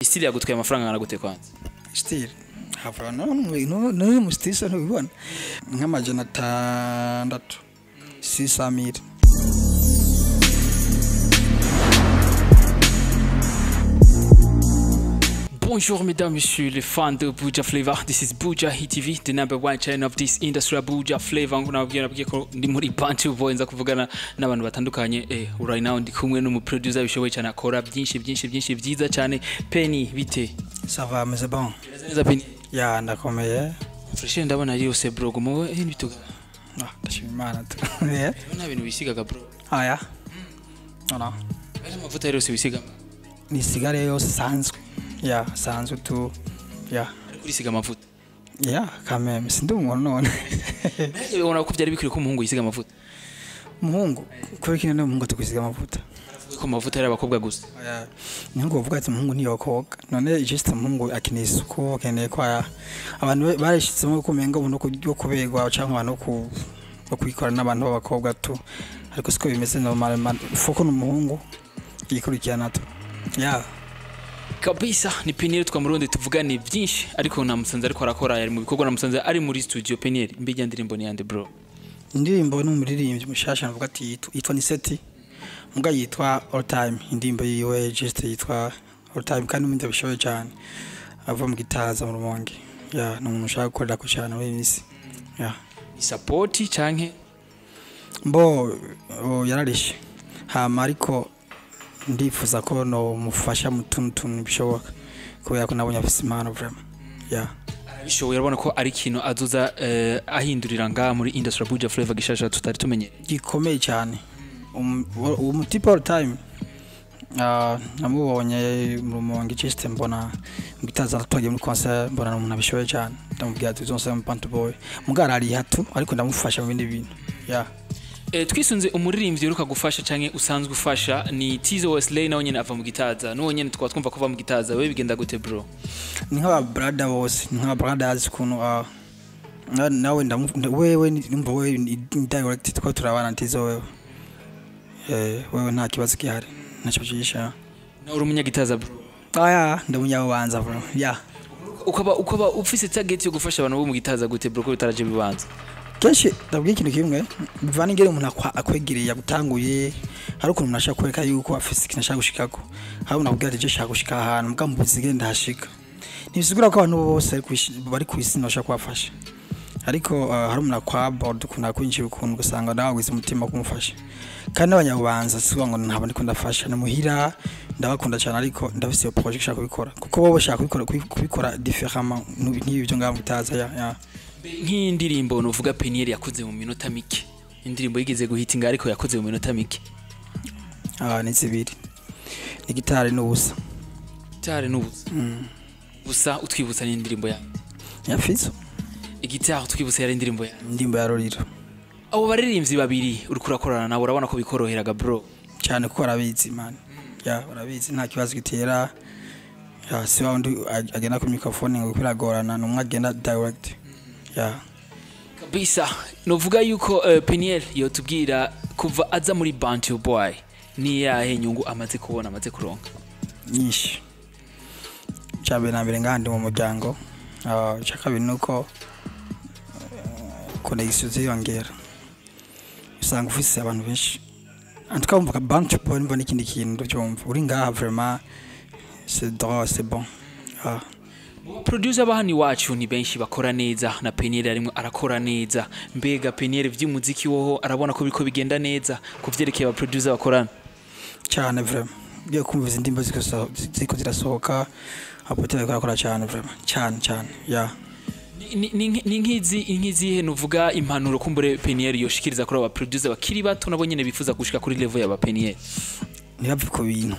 Style yagutwaye amafaranga angana gute kwanza? Style hava no mu style ntubibona nk'600 600,000. Bonjour mesdames, messieurs les fans de Buja Flavor. This is Buja Hit TV, the number one channel of this industry, Buja Flavor. Ngo nababwira nabwiye ko ndi muri Bantu Boy, nza kuvugana n'abantu batandukanye. Right now ndi kumwe n'umu producer bishoboye cyane, akora byinshi byinshi byinshi byiza cyane. Penny, bite? Ça va, mais c'est bon. Bimeze neza, Penny? Ya, ndakomeye. Fresh, ndabona ari yose bro, gumo nibituga. Ah, ndashima Imana tu. Nta bintu wisigaga, bro? Aya. No, no. Ari amavuta yose wisiga? Ni sigare yose sanzwe. Ya, sanzwe tu. Ya. Ariko urisiga amavuta? Ya, quand même, sindi umuntu none. Mbega ubona ko byari bikwiye ko umuhungu yisiga amavuta? Umuhungu, kubera iki none umuhungu tukwisiga amavuta? Baravuga ko amavuta ari abakobwa gusa. Oya, niho uvuga ati umuhungu ntiyokoga. None just umuhungu akeneye isuku, akeneye ko abantu barishitsemo ko umenga umuntu yo kuberwa cyangwa abantu bo kwikora n'abantu b'abakobwa tu. Ariko siko bimeze normal, foko n'umuhungu yikurikirana tu. Ya. Kabisa, ni Peniel twamurundi tuvugane byinshi, ariko namusanze ariko arakora, yari mu bikorwa, namusanze ari muri studio. Peniel, mbijya ndirimbo ni yande, bro? Indirimbo ni umuririmbyi mushasha, navuga ati yitwa Niseti. Muga yitwa All Time, indirimbo yiwe just yitwa All Time, kandi umuntu abishoboye cyane. Ava mu Gitaza mu Rumonge. Ya, ni umuntu ushaka gukorera ko cyane muri iyi minsi. Ya. Ni support canke? Mbo yararishe. Hama ariko ndifuza ko no mufasha mu tuntu tuntu bishoboka, kubera ko nabonye afise impano vraiment. Ya. Arabishoboye, urabona ko ari ikintu azoza ahindurira ngaha muri industry Buja Flavor gishasha tutari tumenye. Gikomeye cyane. Uwo mutipe All Time, namubonye mu Rumonge, just mbona mu Gitaza twagiye muri concert, mbona ni umuntu abishoboye cyane. Ndamubwira ati uzonsaba mu Bantu Boy. Mugara ari hatu, ariko ndamufasha mu bindi bintu. Ya. Twisunze umuririmbyi uruka gufasha canke usanzwe ufasha ni Tizo Wesley, nawe nyene ava mu Gitaza, n'uwo nyene tukaba twumva ko ava mu Gitaza. Wewe bigenda gute, bro? Ni nk'aba brother bose, ni nk'aba brothers ukuntu nawe wewe numva wewe ni direct two turabana Tizo wewe. Wewe nta kibazo gihari, ntacyo byisha. Nawe uri umunyagitaza, bro? Aya, ndi umunyabubanza, bro. Ya. Ukaba ufise target yo gufasha abantu bo mu Gitaza gute, bro, ko bitaraje bibanza? Kenshi ndabwira ikintu kimwe, bivana ingene umuntu akwegereye yagutanguye, hari ukuntu umuntu ashaka kwereka yuko afise ikintu ashaka gushikako. Hari umuntu akubwira ati je nshaka gushika ahantu, muga mbuzi ingene ndahashika. Ntibisigura ko abantu bose bari kw'isi ntibashaka kubafasha. Ariko hari umuntu akwabord ukuntu akwinjira ukuntu ugasanga nawe wagize umutima wo kumufasha. Kandi n'abanyabubanza si ukuvuga ngo ntabwo ndiko ndafasha, ni muhira ndabakunda cyane, ariko ndafise iyo projet nshaka kubikora. Kuko bo bashaka kubikora différemment nk'ibi byo ngaho mu Gitaza, ya, ya. Nk'iyi ndirimbo nuvuga Peniel yakoze mu minota mike, indirimbo yigeze guhitinga ariko yakoze mu minota mike. Ni zibiri. Ni gitari n'ubusa. Gitari n'ubusa. Busa utwibutsa n'indirimbo ya Ya Fizzo. Igitari utwibutsa yari indirimbo ya Indirimbo ya Roriro. Abo baririmbyi babiri uriko urakorana nabo, urabona ko bikoroheraga, bro? Cyane, kuko barabizi, man. Ya, barabizi nta kibazo gitera. Ya, si wa wundi agenda ku microphone ngo biragorana, ni umwe agenda direct. Ya. Kabisa, novuga yuko Peniel yotubwira kuva aza muri Bantu Boy ni yahe nyungu amaze kubona, amaze kuronka? Nyinshi. Icya mbere na mbere ngaha ndi mu muryango. Icya kabiri ni uko connection ziyongera. Usanga ufise abantu benshi. En tout cas, umva Bantu Boy mbona ikindi kintu ndabyumva. Uri ngaha vraiment c'est drôle, c'est bon. Producer bahani wacu ni benshi bakora neza, na Peniel arimo arakora neza. Mbega Peniel vy'umuziki woho arabona ko biriko bigenda neza kuvyerekeye aba producer bakorana? Cyane vraiment. Ngiye kumva izi ndimbo ziko zirasohoka, apote bariko barakora cyane vraiment. Cyane cyane. Ya. Ni nkizihe nuvuga impanuro kumbure Peniel yoshikiriza kuri aba producer bakiri bato nabo nyene bifuza gushika kuri level ya ba Peniel? Ntibapfe ku bintu.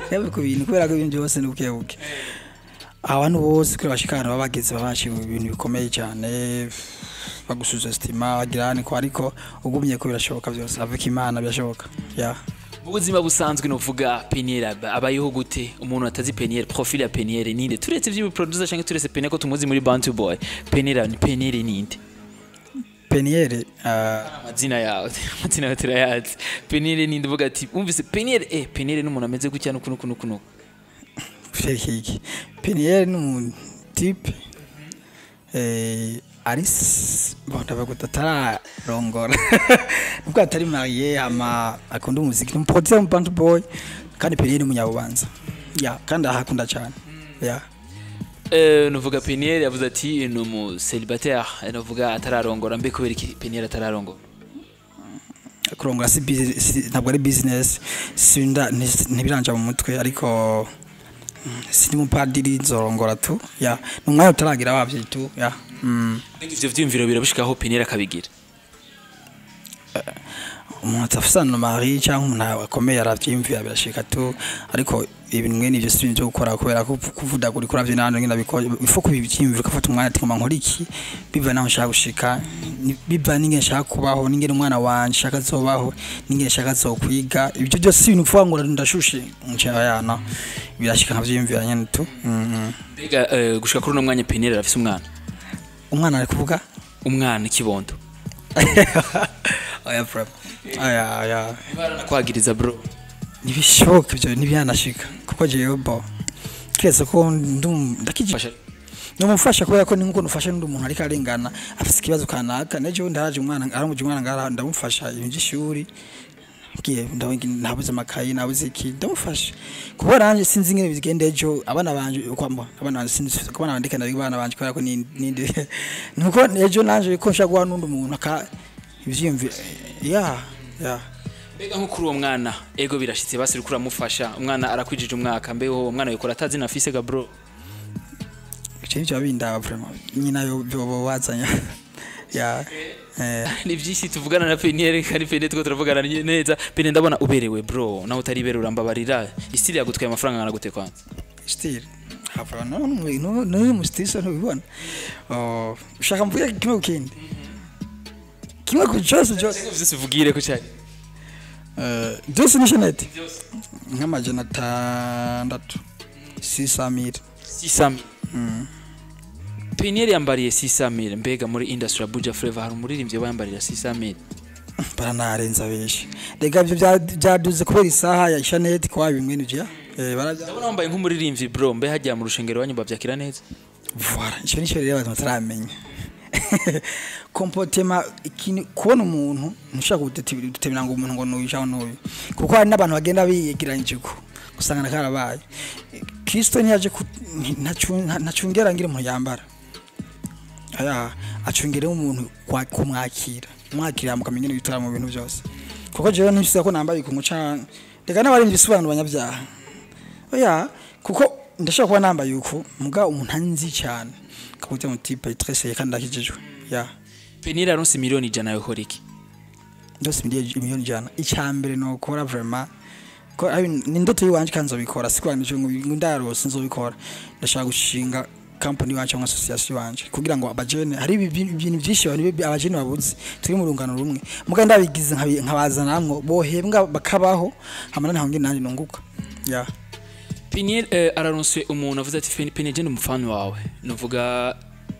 Ntibapfe ku bintu kubera ko ibintu byose ni buke buke. Abantu bose kuri bashika ahantu baba bageze baba baciye mu bintu bikomeye cyane, bagusuza stima bagira ni ko, ariko ugumye ko birashoboka byose, avec Imana birashoboka. Ya. Mu buzima busanzwe nuvuga Peniel abayeho gute? Umuntu atazi Peniel, profil ya Peniel ninde? Turetse ivyo producer canke turetse Peniel ko tumuzi muri Bantu Boy, Peniel ni Peniel ninde? Peniel, amazina yawe, amazina yawe turayazi. Peniel ninde? Uvuga ati umvise Peniel, Peniel ni umuntu ameze gutya nuku nuku nuku nuku. Vyerekeye iki? Peniel ni umu type ari bon, ndavuga atararongora nubwo atari marié, ama akunda umuziki, ni umuproducer mu Bantu Boy. Kandi Peniel ni umunyabubanza ya, kandi ahakunda cyane ya. Nuvuga Peniel yavuze ati ni umu célibataire, nuvuga atararongora. Mbe kubera iki Peniel atararongora? Kurongora si ntabwo ari business, sinda ntibiranja mu mutwe, ariko sindi umupadiri nzorongora tu ya, ni umwanya utaragira wavyo tu ya. Mbega ivyo vyiyumviro birabishikaho Peniel akabigira? Umuntu atafise na mari cyangwa umuntu akomeye aravyiyumvira, birashika tu, ariko ibintu mwene ivyo si ibintu byo gukora kubera ko kuvudagura ukora vyo n'ahandi ngenda bikora. Ifo kubivyiyumvira, ugafata umwanya ati ngoma nkora iki, biva naho nshaka gushika, biva n'ingene nshaka kubaho, n'ingene umwana wanje nshaka azobaho, n'ingene nshaka azokwiga. Ibyo byose si ibintu uvuga ngo ndashushe nshaka yana, birashika nkavyiyumvira nyene tu. Mbega gushika kuri uno mwanya Peniel arafise umwana? Umwana ari kuvuga? Umwana, ikibondo. Oya bro, oya, oya. Kwagiriza bro. Ntibishoboka ibyo, ntibyanashika kuko jewe bo kiretse ko ndakije. Fasha. Namufasha kubera ko ni nkuko nufasha n'undi muntu ariko arengana afise ikibazo kanaka. Nejo bundi haraje umwana, aramuje umwana ngara, ndamufasha ibintu by'ishuri, ngiye nabuze amakayi, nabuze iki, ndamufasha kuko nanje sinzi ingene bigenda ejo. Abana banje kwamba abana banje, sinzi ko abana bandika ndabiga abana banje kubera ko ni nindi nuko ejo nanje ko nshaka guha n'undi muntu aka ivyiyumviro ya. Mbega nko kuri uwo mwana, ego birashitse basi uriko uramufasha, umwana arakwijije umwaka, mbe uwo mwana yikora atazi nafise ga bro? Ico nivyo bindaba vraiment, nyina yo bo wazanya ya. Ni byinshi tuvugana na Peniel, kandi Peniel two turavugana neza. Peniel, ndabona uberewe bro, naho utari berewe urambabarira. Istili yagutwaye amafaranga angana gute kwanza? Style hapana, no no no, mustisa ntubibona. Oh, ushaka mvuge kimwe ku kindi, kimwe ku cyose cyose? Vyose uvugire ko cyane. Byose ni chaînette nk'600, 600 mille. 600. Peniel yambariye 600. Mbega muri industry ya Buja Flavor hari umuririmbyi wayambarira 600? Baranarenza benshi rega, ibyo byaduze kubera isaha ya chaînette kwa bimwe n'ivyo barabya. Ndabona wambaye nk'umuririmbyi bro. Mbe hajya mu rushengero wanyu bavyakira neza? Voilà, icyo nicyo rero abantu bataramenya. Comportement, ikintu kubona umuntu ntushaka gutemera ngo umuntu ngo nuyu cyangwa nuyu, kuko hari n'abantu bagenda biyegeranyije uko usanga nakarabaye. Kristo ntiyaje ntacungera ngira umuntu yambara aya, acungera umuntu kwa kumwakira, umwakira mukamenya ingene yitora mu bintu byose. Kuko jewe ntibisa ko nambaye ikungu canke reka n'abarimvyi si abantu banyabyaha, oya, kuko ndashobora kuba nambaye uku muga umuntu anzi cyane kabuze mu type très sérieux kandi ndakijijwe ya. Peniel aronse 100 miliyoni yokora iki? Ndose 100 miliyoni, icyambere nokora vraiment ko ni ndoto yiwanje kandi nzobikora, si kwanje ngo ndarose nzobikora. Ndashaka gushinga company iwanje cyangwa association iwanje kugira ngo abajene, hari ibintu byinshi abantu abajene babuze, turi mu rungano rumwe, muga ndabigize nkabazanamwo bohembwa bakabaho hamana ntaho nge nanjye nunguka ya. Peniel araronse umuntu avuze ati Peniel, je ni umufana wawe, nuvuga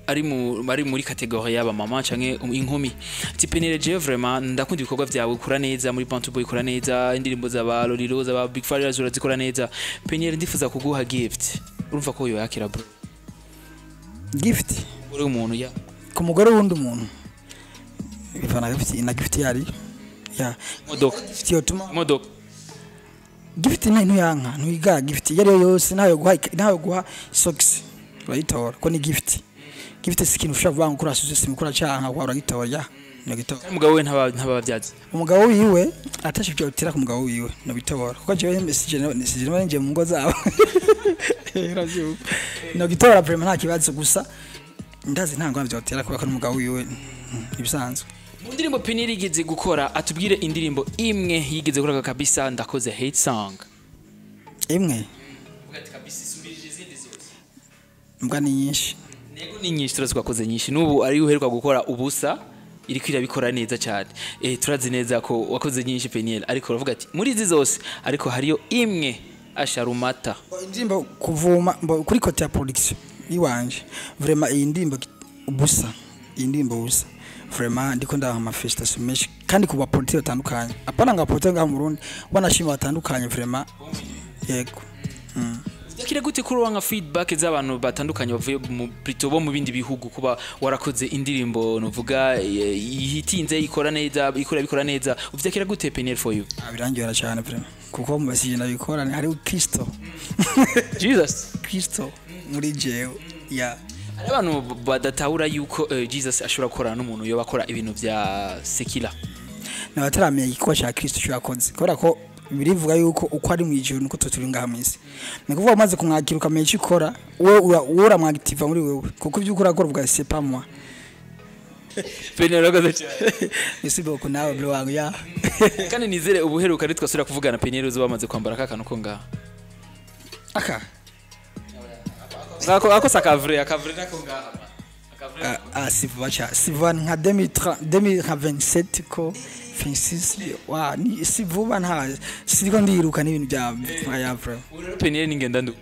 ari muri catégorie y'aba mama canke inkumi, ati Peniel, je vraiment ndakunda ibikorwa vyawe, ukora neza muri Bantu Boy, ukora neza indirimbo z'aba Lolilo, z'aba Big Farious, urazikora neza. Peniel, ndifuza kuguha gift. Urumva ko yo yakira bro? Gift? Uri umuntu ya. Ku mugore w'undi muntu bivana gift na gift yari ya. Imodoka. Gift yotuma Imodoka. Gift nta ntuyanka ntuyiga, gift iyo ariyo yose, ntayo guha socks urayitora ko ni gift. Gift si ikintu ushobora kuvuga ngo kurasuze simukura canka kwa uragitora ya, ntigitora. Umugabo we ntaba byazi. Umugabo wiwe atashe ibyo utira ku mugabo wiwe ntibitora, kuko jewe sije nje mu ngo zabo, uravyumva, ntigitora vraiment nta kibazo. Gusa ndazi nta ngwano vyotera kubera ko n'umugabo wiwe ibisanzwe. Mu ndirimbo Peniel yigeze gukora, atubwire indirimbo imwe yigeze gukora kabisa, ndakoze hit song. Imwe? Uvuga ati kabisa isubirije izindi zose. Mbwa ni nyinshi. Nego ni nyinshi, turazi ko wakoze nyinshi. N'ubu ari uheruka gukora ubusa iriko irabikora neza cyane. Turazi neza ko wakoze nyinshi Peniel, ariko uravuga ati muri izi zose ariko hariyo imwe asharumata. Indirimbo kuvuma kuri côté ya production iwanje vraiment, iyi ndirimbo ubusa, iyi ndirimbo ubusa vraiment ndiko ndaha ama félicitations menshi kandi ku ba producteur batandukanye, apana nga producteur ngaha mu Burundi, wanashima batandukanye vraiment, yego. Kire gute kuri wanga feedback z'abantu batandukanye bavuye mu plutôt bo mu bindi bihugu, kuba warakoze indirimbo novuga yihitinze, ikora neza, ikora bikora neza, uvyakira gute, Peniel for you? Birangyohera cyane vraiment, kuko mu basije nabikora hari Kristo. Jesus. Kristo muri jewe, ya. Hari abantu badatahura yuko Jesus ashobora gukorana n'umuntu yoba akora ibintu vya sekila. N'abataramenya igikorwa cya Kristo cyo yakoze, kubera ko birivuga yuko uko ari mu ijuru nuko twe turi ngaha mu isi. Ni ukuvuga umaze kumwakira, ukamenya icyo ukora, wowe uramwagitiva muri wewe, kuko ibyo ukora akora uvuga: "C'est pas moi." Peniel, urakoze cyane. Merci beaucoup nawe, bro wangu, ya. Kandi nizere ubuheruka nitwasubira kuvugana, Peniel uzoba wamaze kwambara ka kantu ko ngaha. Aka? Ako ako sakavre, akavre nako ngaha, akavre. Ah, si vuba cyane, si vuba, nka 2030, 2027 ko 26 wa ni si vuba, nta siriko ndiruka n'ibintu bya ya bro. Ubu rero Peniel ni ngenda ndu.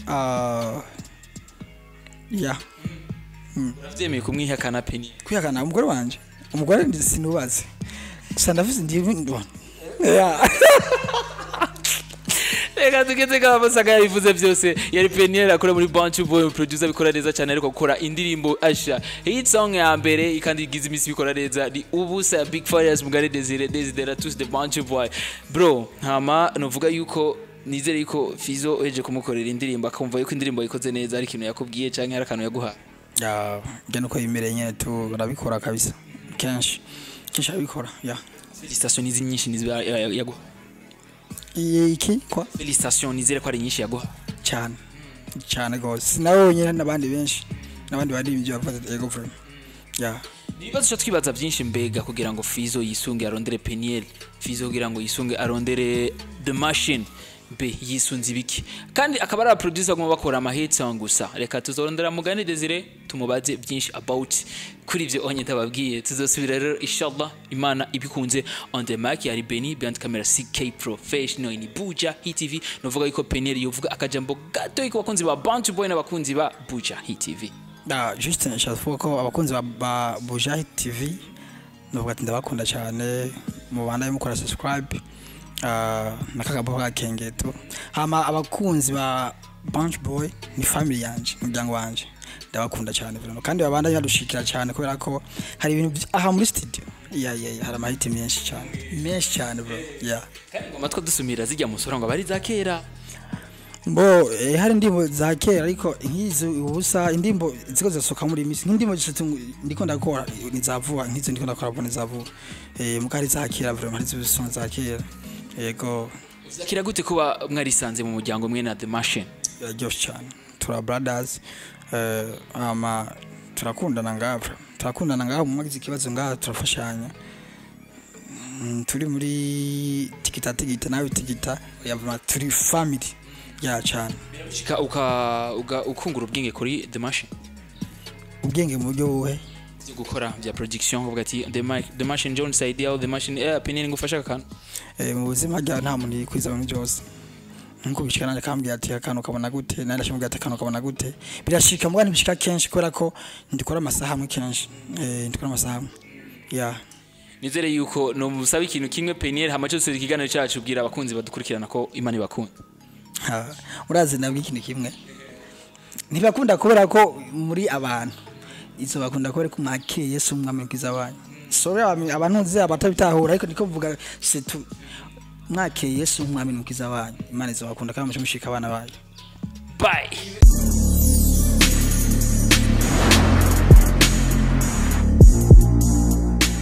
Ah, ya. Uravyemeye kumwihakana, Peniel? Kwihakana umugore wanje? Umugore ndi sinubaze gusa, ndavuze ndi ya. Reka tugeze ko amasaka yabivuze byose. Yari Peniel akora muri Bantu Boy, producer bikora neza cyane, ariko gukora indirimbo Asha hit song ya mbere kandi igize imisi bikora neza ni ubusa, Big Fires, Mugare Desire, Desideratus, the Bantu Boy bro. Hama nuvuga yuko nizere yuko Fizo eje kumukorera indirimbo akumva yuko indirimbo yikoze neza, ari ikintu yakubwiye canke hari akantu yaguha? Ya, njye nuko yimereye nyene tu, barabikora kabisa, kenshi kenshi abikora, ya. Félicitations nizi nyinshi nizi yaguha? Iki kwa? Félicitations nizere ko ari nyinshi yaguha. Cyane cyane gose, nawe wenyine n'abandi benshi, n'abandi baririmbyi bavuga ego vraiment, ya. Ibibazo cyo twibaza byinshi: mbega kugira ngo Fizo yisunge arondere Peniel, Fizo kugira ngo yisunge arondere The Machine, mbe yisunze ibiki? Kandi akaba ari abaproducer baguma bakora ama hit song gusa. Reka tuzorondera Mugani Desire tumubaze byinshi about kuri ibyo onye ndababwiye. Tuzosubira rero inshallah, Imana ibikunze. On the mic yari Benny, behind camera CK Professional, in Buja Hit TV. Novuga yuko Peniel yovuga akajambo gato ku bakunzi ba Bantu Boy n'abakunzi ba Buja Hit TV. Ah, juste nshaka kuvuga ko abakunzi ba Buja TV, nuvuga ati ndabakunda cyane, mubandanye mukora subscribe na kagabo ka kengeto. Hama abakunzi ba Bunch Boy ni family yanje, umuryango wanje, ndabakunda cyane vraiment, kandi babandanye badushikira cyane, kubera ko hari ibintu aha muri studio, ya, hari amahiti menshi cyane, menshi cyane bro, ya. Kandi ngoma two dusumira zijya musura ngo bari za kera. Mbo hari indirimbo za kera, ariko nk'izo ubusa indirimbo ziko zirasohoka muri iyi minsi, nk'indirimbo zitatu ndiko ndakora ni za vuba, nk'izo ndiko ndakora vuba ni za vuba, muga hari za kera vraiment, hari izo za kera, yego. Kira gute kuba mwarisanze mu muryango mwe na The Machine? Biraryoshe cyane, tura brothers, ama turakundana ngaha, turakundana ngaha, mwagize ikibazo ngaha turafashanya. Turi muri tigita tigita nawe tigita ya vraiment, turi family ya cyane. Shika ukungura ubwenge kuri The Machine? Ubwenge mu buryo buhe? Byo gukora bya production, uvuga ati The Machine John Saidi au The Machine Peniel ngufasha akantu. Mu buzima rya nta muntu yikwiza ibintu byose, nkuko bishika nanjye akambwira ati akantu kabona gute, nanjye ndashimubwira ati akantu kabona gute. Birashika mbwa ntibishika kenshi, kubera ko ndikora amasaha amwe kenshi, ndikora amasaha amwe, ya. Nizere yuko no musaba ikintu kimwe, Peniel, hama cyose ikiganiro cyacu, bwira abakunzi badukurikirana ko Imana ibakunda. Ha, urazi nabwo ikintu kimwe, ntibakunda kubera ko muri abantu izo bakunda kubera ko mwakiriye Yesu umwami mwiza wanyu. Sorry abantu nzi abatabitahura, ariko niko mvuga c'est mwakiriye Yesu umwami mwiza wanyu, Imana izobakunda kandi mushika abana bayo. Bye.